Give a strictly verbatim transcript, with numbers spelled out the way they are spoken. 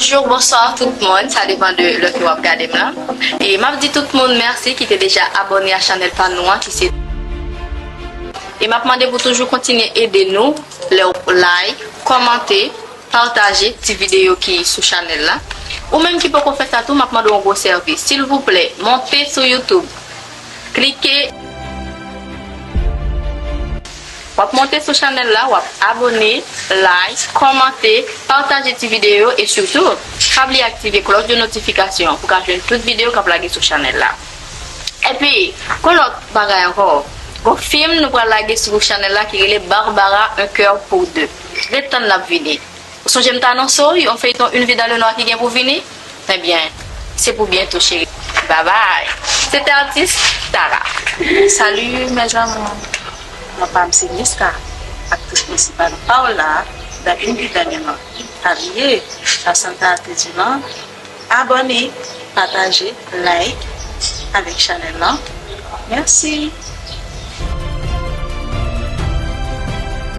Bonjou, bonswa tout moun, sa depann de lè ke w ap gade m la. E m ap di tout moun mèsi ki te deja abòne a chanèl pa nou an, ki se. E m ap mande pou toujou kontinye ede nou lè w like, kòmante, pataje ti videyo ki sou chanèl la. Ou menm ki poko fè sa tou, m ap mande w yon gwo sèvis. Silvouplè, monte sou YouTube. Klike. W ap monte sou chanèl la, w ap abòne, like, kòmante, pataje ti videyo e sitou, pa bliye aktive klòch de notifikasyon pou w ka jwenn tout videyo k ap lage sou chanèl la. Epi, gon lòt bagay ankò. Gon fim nou pral lage sou chanèl la ki rele Barbara, un cœur pour deux. Ret tann l ap vini. Ou sonje m t anonse w yon feyton Une vie dans le noir ki gen pou vini? Ebyen, se pou byento, cheri. Babay. Se te atis Tara. Salut mes amours. Non pa m se Niska, aktris prensipal Paola dans Une vie dans le noir. Pa bliye, Jacintha te di nou, abòne, pataje, like avèk chanèl lan. Mèsi.